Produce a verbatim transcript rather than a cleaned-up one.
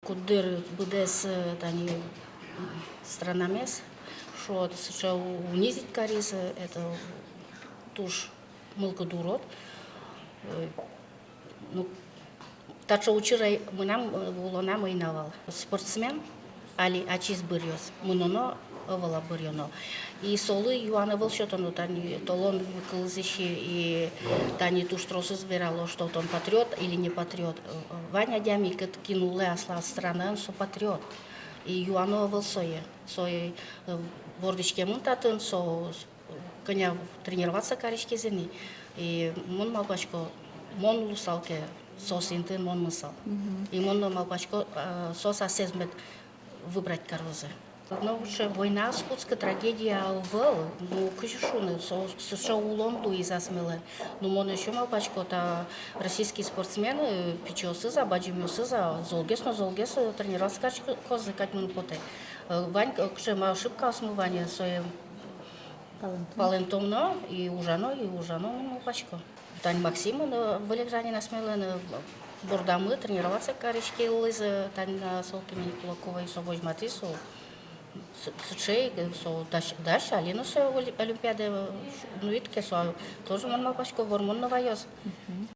Куддыр быдэс, э, тани, м, странамес, шуод, сыӵе у-, унизить кариз, э, это туж мылкыд урод. Э, ну, таӵе учыр ӧй, мынам, э, улонам ӧй на вал. Спортсмен али ачиз быръёз, мыноно ӧвӧл-а быръёно. И солы юан ӧвӧл сётоно, тани толон кылзӥсь и тани туж тросыз верало, что тон патриот или не патриот. Э, э, вань адями, кыт-, кин улэ аслаз странаын, со патриот. И юано ӧвӧл сое. Сое, э, вордӥськемын татын, со с-, кӧня тренироваться кариськиз ини. И мон малпасько, мон луысал ке соос интыын, мон мынысал. Мгм. И мон но малпасько, э, соос асьсэз мед выбрать карозы. Но уже война ӧз кутскы, трагедия ӧвӧл, ну, кызьы шуны, со, сыӵе улон луиз асьмелэн. Ну, мон ещё малпасько, та российский спортсмены, пичиосыз-а, бадӟымъёсыз-а, золгес но золгес, э, тренироваться кариськозы кадь мыным потэ. Э, вань, э, кыӵе ма ошибкаосмы вань, э, сое палэнтоно, палэнтоно и ужано, и ужано, мон малпасько. Тани Максимын, э, выль гражданин асьмелэн, э, бордамы тренироваться кариськылӥз, э, тани на Солкимен Кулаковой, со возьматӥз, со с-, сыӵе ик, э, со дась, дась, али но со оли-, олимпиадае, э, нуид ке, со тоже, мон малпасько, вормон но ваёз. Мгм.